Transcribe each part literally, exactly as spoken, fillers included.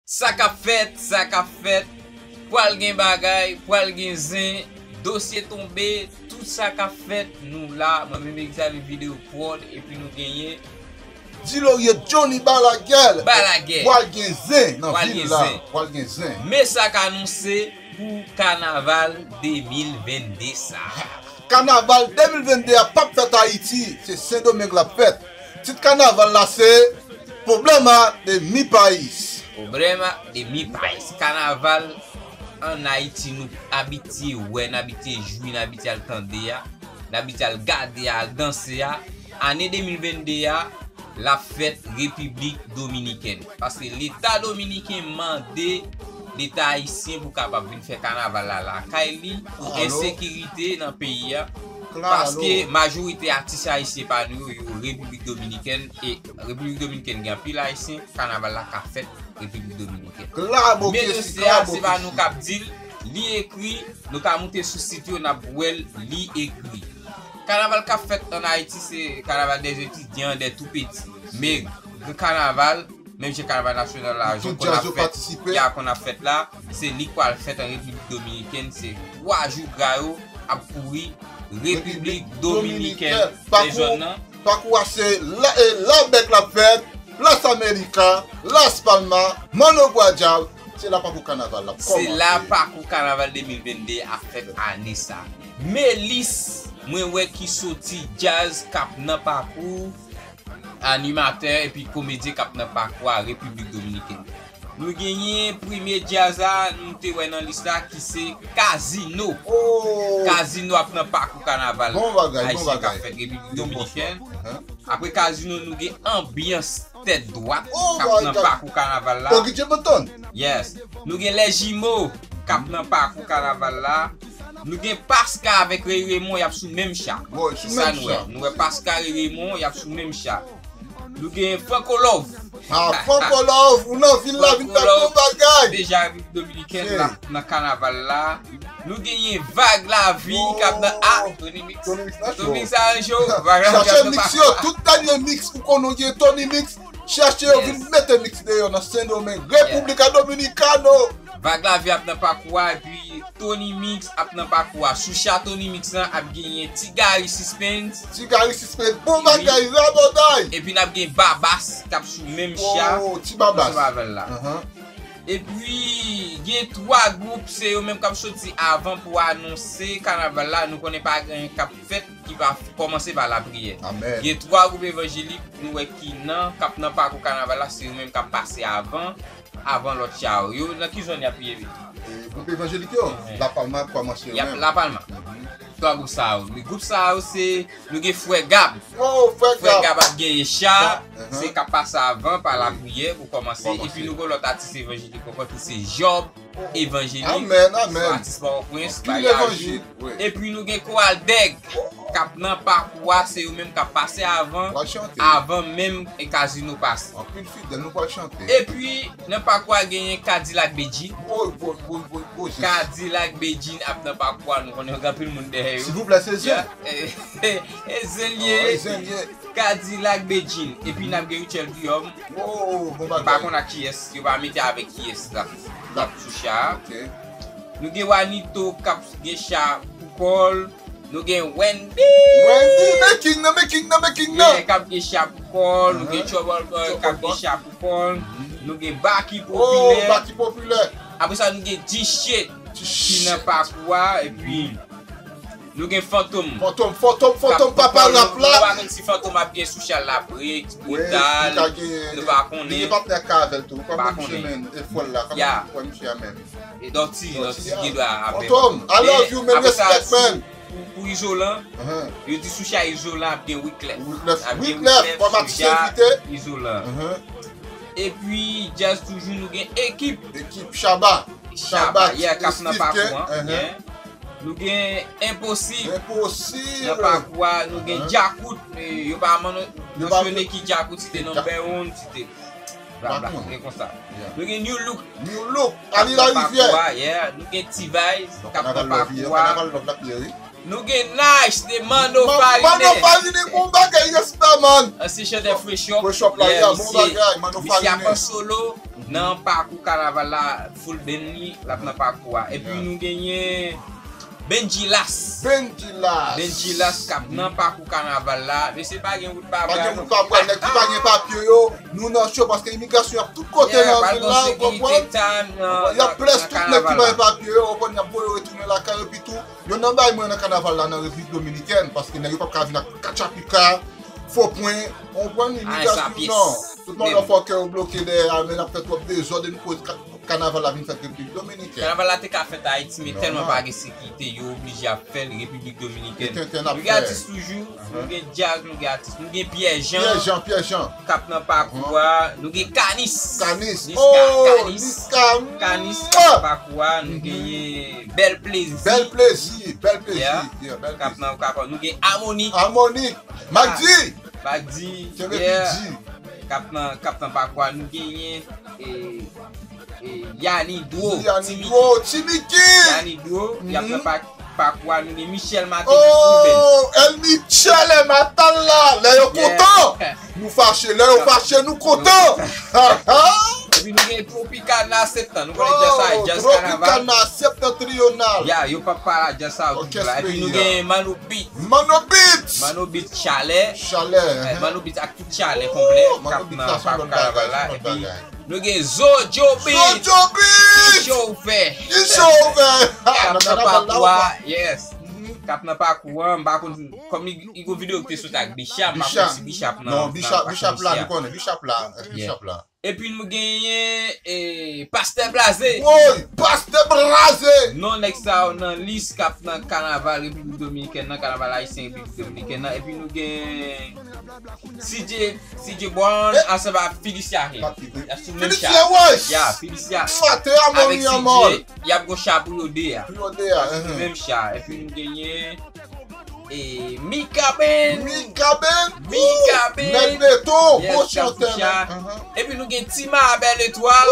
Sa k ap fèt, sa k ap fèt. Pwal gen bagay, pwal gen zen, dosye tonbe, tout sa k ap fèt, nou la. Mwen menm Exaviv Video Prod, epi nou genyen Dilorier Johnny Balagè. Balagè. Pwal gen zen nan vil la. Pwal gen zen. Men sa k anonse pou kanaval de mil vennde sa. Kanaval de mil vennde a p ap fèt Ayiti, se Sendomeng l ap fèt. Tit kanaval la se Problema de mi País. Problema de mi País. Kanaval ann Ayiti nou abitye wè, n abitye jwi, n abitye al tande a, n abitye al gade a, al danse a. Ane de mil vennde a, l ap fèt Repiblik Dominikèn. Paske Leta Dominiken mande Leta Ayisyen pou kapab vin fè kanaval la lakay li pou ensekirite nan peyi a. Paske majorite atis ayisyen pa nou yo, yo Repiblik Dominikèn, e Repiblik Dominikèn gen anpil Ayisyen, kanaval la ka fèt Repiblik Dominikèn. Men dosye a, se pa nou k ap di l, li ekri, nou ka moute sou sit yo, n ap wè l, li ekri. Kanaval k ap fèt ann Ayiti, se kanaval dè etidyan, dè tou peti. Men, gran kanaval, menm jan kanaval nasyonal la, jan konn ap fèt, ya konn ap fèt la, se li k pral fèt an Repiblik Dominikèn, se twa jou gra yo ap kouri Repiblik Dominikèn. Pakou a se la, e, Labèk l ap fèt, Las Américas, Las Palmas, Manno Guayabo, se la pakou kanaval la ap kòmanse. Se la pakou kanaval de mil vennde ap fèt ane sa. Men lis mwen wè ki soti djaz k ap nan pakou, animatè epi komedyen k ap nan pakou a Repiblik Dominikèn. Nou genyen premye djaz la, nou te wè nan lis la, ki se Casino. Casino ap nan pakou kanaval ayisyen k ap fèt Repiblik Dominikèn. Apre Casino, nou gen Anbyans Tèt Dwat k ap nan pakou kanaval la. Yes. Nou gen Les Jumeaux k ap nan pakou kanaval la. Nou gen Paska avèk Ray Raymond, y ap sou menm cha. Sa nou wè. Nou wè Paska, Ray Raymond, y ap sou menm cha. Nou gen Franco Love. Ah, Franco Love, ou nan vil la, vin fè bon bagay. Deja Repiblik Dominikèn la, nan kanaval la. Nou genyen Vag Lavi k ap nan, ah, Tony Mix. Tony Mix nan cho. Chache mix yo, tout dènye mix ou konnen gen Tony Mix. Chache yo, vin mete mix deyò nan Sendomeng, República Dominicano. Vag Lavi ap nan pakou a, epi Tony Mix ap nan pakou a. Sou cha Tony Mix lan ap genyen Ti Gary Suspense. Ti Gary Suspense, bon bagay, rabòday. Epi n ap gen Babas k ap sou menm cha ansanm avè l la. Epi gen twa gwoup, se yo menm k ap soti avan pou anonse kanaval la. Nou konnen pa gen anyen k ap fèt ki pa kòmanse pa lapriyè. Gen twa gwoup evanjelik nou wè ki nan, k ap nan pakou kanaval la, se yo menm k ap pase avan. Avan lòt cha yo. Yo nan ki zòn y ap ye? Gwoup evanjelik yo, La Palma ap kòmanse yo menm. La Palma. Twa gwoup sa yo. Men gwoup sa yo se, nou gen Frè Gab. Frè Gab ap genyen cha, se k ap pase avan pa lapriyè pou kòmanse. Epi nou gen lòt atis evanjelik ankò ki se Job Evanjelik. Atis Pòtoprens, Bay Ajou. Epi nou gen Koral Dèg k ap nan pakou a, se yo menm k ap pase avan, avan menm e Casino pase. Anpil fidèl, nou pral chante. Epi nan pakou a genyen Kadilak Bedjine. Kadilak Bedjine ap nan pakou a, nou konnen gen anpil moun dèyè yo. Silvouplè, se zen. E zen l ye. Kadilak Bedjine. Epi n ap gen Richel Guillaume. M pa konn ak kiyès, yo pa mete avèk kiyès la. L ap sou cha a. Nou gen Wanito k ap gen cha pou kò l. Nou gen Wendy. Wendy, making nan, making nan, making nan. K ap gen cha pou kò l. Nou gen Trouble Boy k ap gen cha pou kò l. Nou gen Baky Popilè. Apre sa, nou gen Diche ki nan pakou a. Epi, nou gen Fantom. Fantom, Fantom, Fantom, papa rap la. Nou pa konn si Fantom ap gen sou cha l la, Brix, Brutal. Nou pa konnen. Li gen patnè k avè l tou. Ou pa konn chemen e fòl la. Kòman pou kwè misye a menm? E Dòti, Dòti gen dwa avè l. Fantom, I love you, men respect, man. Pou, pou Izolan, yo di sou cha Izolan ap gen Wyclef. Wyclef, Wyclef, kòm atis envite. Izolan. Epi, djaz toujou, nou gen Ekip. Ekip Shabba. Shabba, yeah, k ap nan pakou an. Nou gen Enposib. Enposib. Nan pakou a, nou gen Djakout. Yo pa mansyone ki Djakout, se te number one, se te bla bla, se konsa. Nou gen New Look. New Look, Ali Larivière. Yeah, nou gen T-Vice, k ap nan pakou a. Nou gen Nice de Mano Farine. Mano Farine, bon bagay, respè, man. Ansyen chantè Fresh Up. Fresh Up la, yeah, bon bagay, Mano Farine. Misye ap an solo. nan pakou kanaval la, full band li, l ap nan pakou a. Epi nou genyen Benjilas. Benjilas. Benjilas k ap nan pakou kanaval la. Mesye pa gen wout pa bra. Pa gen wout pa bra, nèg ki pa gen papye yo, nou nan cho paske imigrasyon ap tout kote nan vil la, ou konprann? Y ap blès tout nèg ki pa gen papye yo, ou konprann, y ap voye yo retounen lakay yo, epi tou, yo nan bay mwen nan kanaval la nan Repiblik Dominikèn, paske nèg yo p ap ka vin ak katchapika, fo pwen, ou konprann, imigrasyon, non. Tout motherfucker yo bloke dèyè a, men n ap fè twòp dezòd e nou koz ka-, kanaval la vin fèt Repiblik Dominikèn. Kanaval la te ka fèt Ayiti, men tèlman pa gen sekirite, yo oblije ap fè l Repiblik Dominikèn. Nou gen atis toujou, nou gen djaz, nou gen atis, nou gen Pyè Jan. Pyè Jan, Pyè Jan. K ap nan pakou a, nou gen Kanis. Kanis. Niska, oh, Kanis. Niska, Kanis k ap nan pakou a, nou genyen Bèl Plezi. Bèl Plezi, Bèl Plezi. Yeah, Bèl Plezi. K ap nan, k ap, nou gen Amonik. Amonik. Magdi. Magdi, yeah. K ap nan, k ap nan pakou a, nou genyen, e, e, Yani Dwo, Yani Dwo, Timiki. Yani Dwo, y ap nan pa-, pakou a, nou gen Michel Martelly, full band. Oh, El Michel e Matal la, lè yo kontan. Nou fache, lè yo fache, nou kontan. Epi nou gen Tropicana Septan. Nou konnen djaz sa, djaz kanaval. Tropicana Septentrional. Ya, yo p ap pale djaz sa toujou la. Epi nou gen Mano Beat. Mano Beat. Mano Beat Chalè. Chalè. Eh, Mano Beat ak tout Chalè konplè. K ap nan pakou kanaval la. Epi nou gen Zojo Beat. Zojo Beat. Ki cho w fè? Ki cho w fè? K ap nan pakou a, yes. K ap nan pakou an, m pa konn, kòm li, li gon videyo ki te soti ak Bishap, m pa konn si Bishap nan, non, Bishap, Bishap la, nou konnen, Bishap la, Bishap la. Epi nou genyen, e, Pastè Blaze. Woy, Pastè Blaze! Non nèg sa yo nan lis k ap nan kanaval Repiblik Dominikèn nan, kanaval ayisyen Repiblik Dominikèn nan. Epi nou gen C J, C J Brown ansanm ak Felicia Hay. Y ap sou menm cha. Felicia West! Ya, Felicia avèk C J. Y ap gon cha pou yo de a. Pou yo de a, sou menm cha. Epi nou genyen E, Mikaben. Mikaben. Mikaben. Nèg Beton, bon chantè, men. Epi nou gen Tima Bèl Etwal.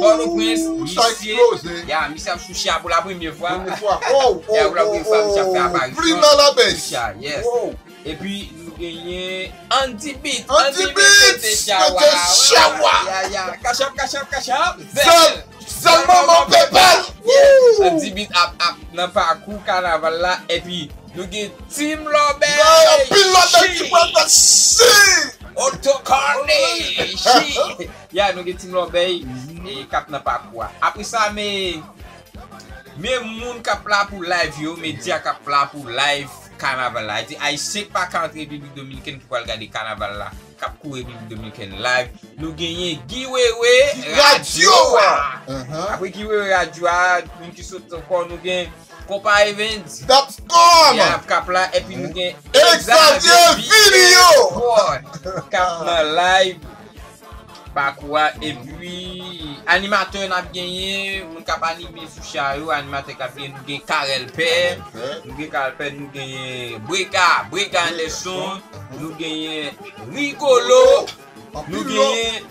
Pòtoprens, misye. Ya, misye ap sou cha pou la premyè fwa. Premyè fwa. Oh, oh, oh, oh. Premyè fwa misye ap fè aparisyon. Prima la base. Sou cha, yes. Epi nou genyen Andy Beat. Andy Beat, mete chawa. Ya, ya. Kachap, kachap, kachap. Zèl. Sèl manman pepè. Andy Beat ap, ap nan pakou kanaval la, epi nou gen Team Lòbèy. Anpil Lòbèy ki pral fè si. Otokarne. Ya, nou gen Team Lòbèy, e, k ap nan pakou a. Apre sa, men, men moun k ap la pou live yo, medya k ap la pou live kanaval la. Di Ayisyen k pa ka antre Repiblik Dominikèn ki pral gade kanaval la, k ap kouri Repiblik Dominikèn live. Nou genyen Guy Wewe, Radyo a. Apre Guy Wewe, Radyo a, moun ki sot ankò, nou gen Konpa Evans. Dot com. Y ap k ap la, epi nou gen Xavier Video. K ap nan live pakou a, epi animatè n ap genyen, moun k ap anime sou cha yo, animatè k ap genyen, nou gen Carel Pè, nou gen Carel Pè, nou genyen Brega, Brega Anderson, nou genyen Rigolo, nou genyen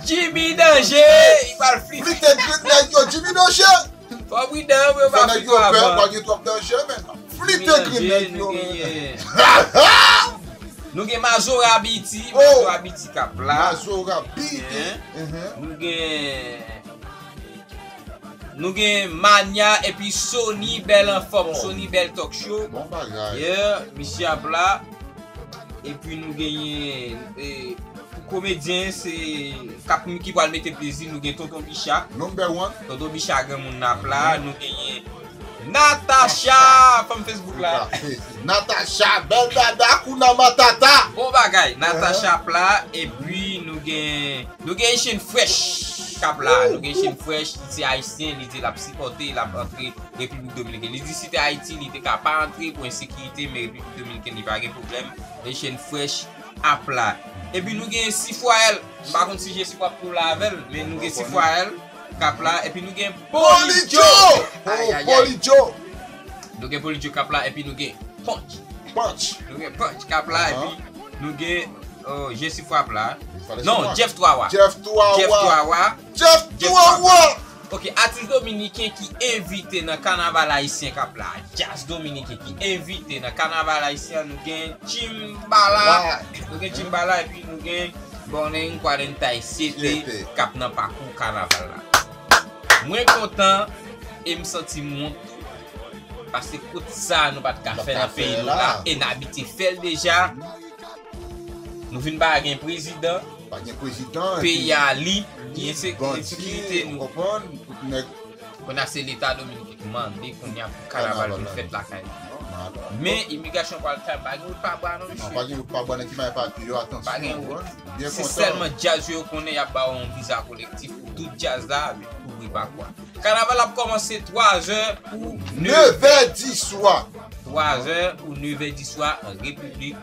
Jimmy Danger, li pral flite. Flite grenn nèg yo, Jimmy Danger. Fò pridan pou yo pa flite avan. Fò nèg yo pè, pa gen twòp danje, men flite grenn nèg yo, men. Nou gen Mazora Biti, Mazora Biti k ap la. Mazora Biti. Nou gen, nou gen Mania epi Sony Bèl Anfòm, Sony Bèl Talk Show. Bon bagay. Yeah, misye ap la. Epi nou genyen, e, pou komedyen, se k ap, ki pral mete plezi, nou gen Tonton Bicha. Number one. Tonton Bicha, granmoun nan ap la, nou genyen Natacha, fanm Facebook la. Natacha, bèl dada, Hakuna Matata. Bon bagay, Natacha ap la, epi nou gen, nou gen Echann Fresh k ap la, nou gen Echann Fresh, li se ayisyen, li di l ap sipòte, l ap antre Repiblik Dominikèn. Li di si te Ayiti, li te ka pa antre pou ensekirite, men Repiblik Dominikèn, li pa gen pwoblèm. Echann Fresh ap la. Epi nou gen Sifwaèl. M pa konn si Jesifwa ap tou la avè l, men nou gen Sifwaèl k ap la. Epi nou gen Polidjo. Polidjo! Ayayay. Polidjo! Nou gen Polidjo k ap la, epi nou gen Punch. Punch. Nou gen Punch k ap la, epi nou gen, oh, Jesifwa ap la. Non, Jeff Twawa. Jeff Twawa. Jeff Twawa. Jeff Twawa. Ok, atis dominiken ki envite nan kanaval ayisyen k ap la. Djaz dominiken ki envite nan kanaval ayisyen an, nou gen Chimbala. Nou gen Chimbala, epi nou gen Morning, Quarantine City k ap nan pakou kanaval la. Mwen kontan e m santi m wont tou. Paske kout sa nou pa t ka fè nan peyi nou la e n abitye fè l deja. Nou vin pa gen prezidan. Pa gen prezidan. Peyi a li, gen ensekirite nou. Kounye a se Leta Dominiken ki mande kounye a pou kanaval vin fèt lakay nou. Men imigrasyon pral fè pa gen wout pa bwa non mesye. Pa gen wout pa bwa nan ki may pa di yo atansyon. Pa gen wout. Se sèlman djaz yo konnen y ap ba w yon viza kolektif pou tout djaz la vin kouvri pakou a. Kanaval ap kòmanse twa zè pou neve di swa. Twa zè pou neve di swa an Repiblik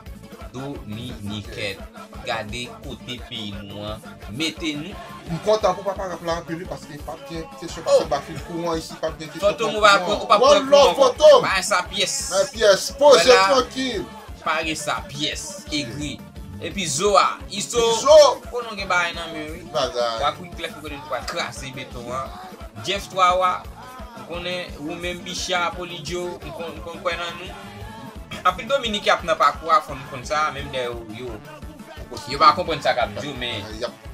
Dominikèn. Gade kote peyi nou an mete nou. M kontan pou papa rap la anpil wi paske p ap gen kesyon paske pa fin kouran isi p ap gen kesyon. Fantom ou pa pran kouran. One love Fantom. Bagay sa pyès. Bagay pyès. Poze trankil. Bagay sa pyès. Egri. Epi Zo a. Iso. Konnen w gen bagay nan men wi. W ap ri klè pou konnen nou pral kraze beton an. Jeff twa wa. M konnen ou menm Bicha, Polidjo, m konn kwè nan nou. Anpil Dominiken ap nan pakou a, fò n konn sa, menm lè yo yo pa konprann sa k ap di yo, men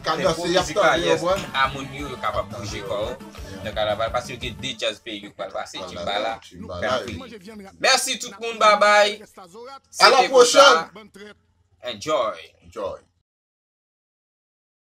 tempo mizik la, yes, amoni yo, yo kapab bouje kò yo nan kanaval, paske yo gen de djaz peyi yo k pral pase, Timbala, Timbala. Mèsi tout moun, babay. A la pwochèn. Enjoy. Enjoy.